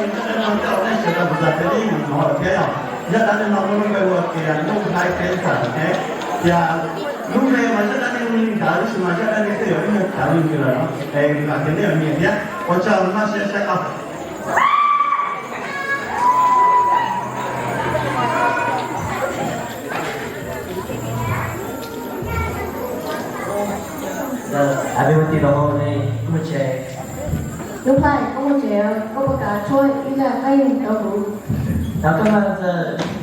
Zaj dab neeg no coj nej sawv daws mus zam peb li mus hnov lawm thiab yom. Zaj dab neeg no muaj lub npe hu ua tias Nuj Nplhaib peb txawm thiab. Tias lub npe mas zaj dab neeg li ntawd tab sis mas zaj dab neeg twb yuav ib nyuag cawv li ntawd lawm no es vam tias nej yuav nyiam thiab. Ua tsaug, noj siab saib os. Hnub Nplhaib, koj mus tsev, koj puas kam tshuab ib zaj dab neeg rau kuv? Rau koj mas Ntxawm.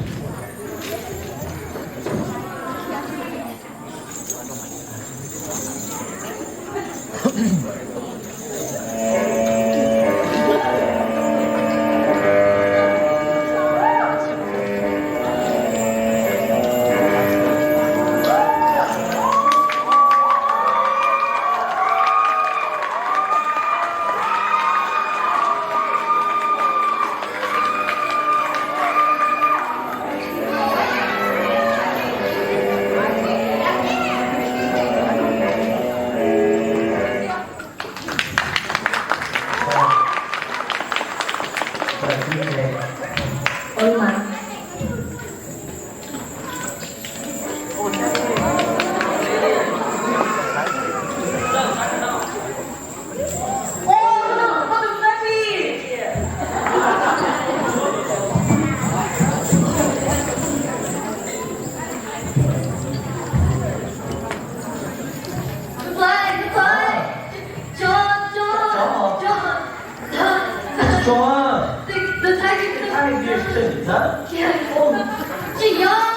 Tsis yog,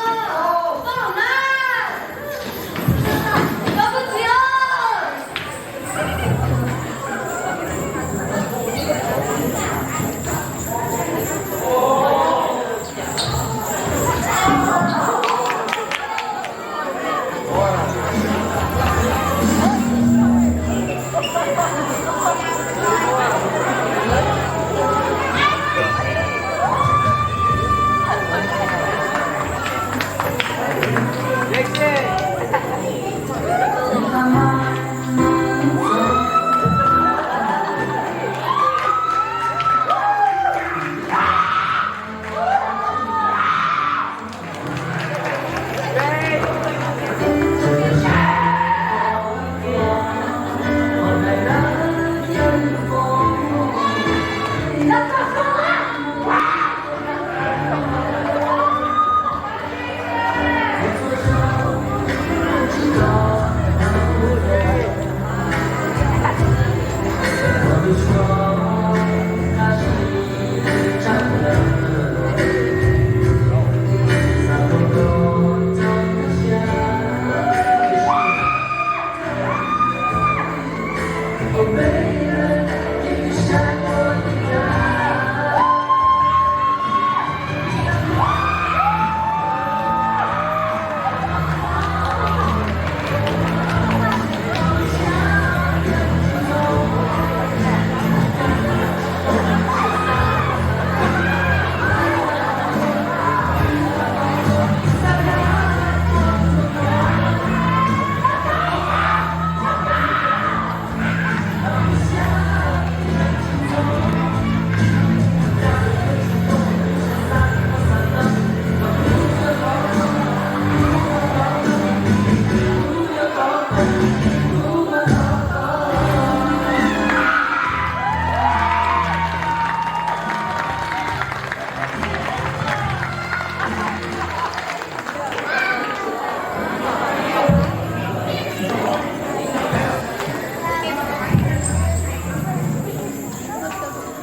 koj los na, koj koj txiv os.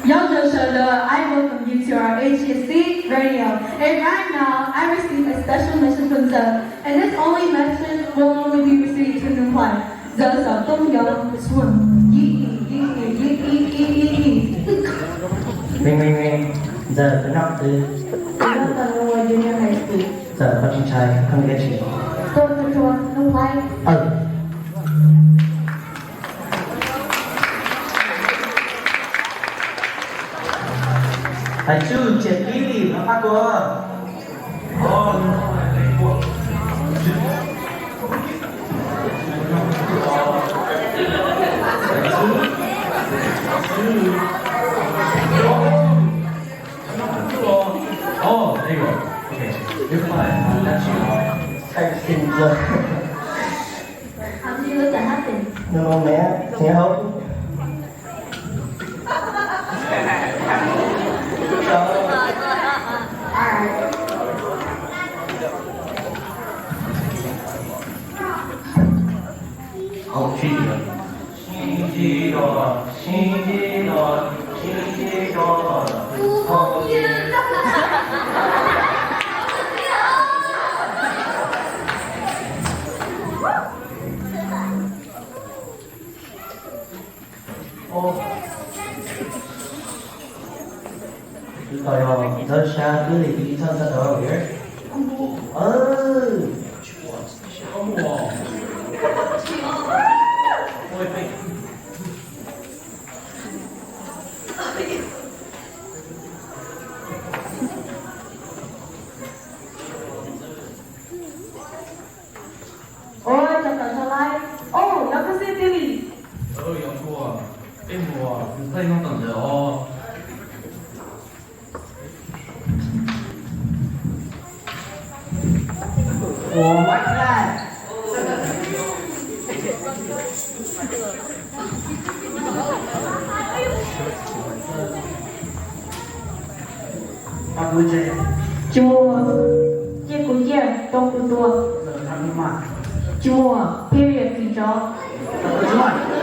Nyob zoo sawv daws, I welcome you to our A G S C radio. And right now, I receive a special message from Ntxawm, and this only message will only be received through Nuj Nplhaib. Ntxawm xov tooj yog, Ntxawm tus nom xwb, Ntxawm koj tsis ntshai, koj tsis ntshai. Hais tsuj tsiam tib li no qab kua. Nws no nws thiab hauv. Tus tau yog ntxawg sab twb li ib txoj ntxawg rau lawm. Ua cov tawm tau lawm. Au, yog koj xwb Tij Lis. Yog kuv, peb mus ua tus thaij no tom ntawd os. Ua, tsis muaj, cia kuv ciaj, rau kuv tua. Tsis muaj, pheej yam tsis tso.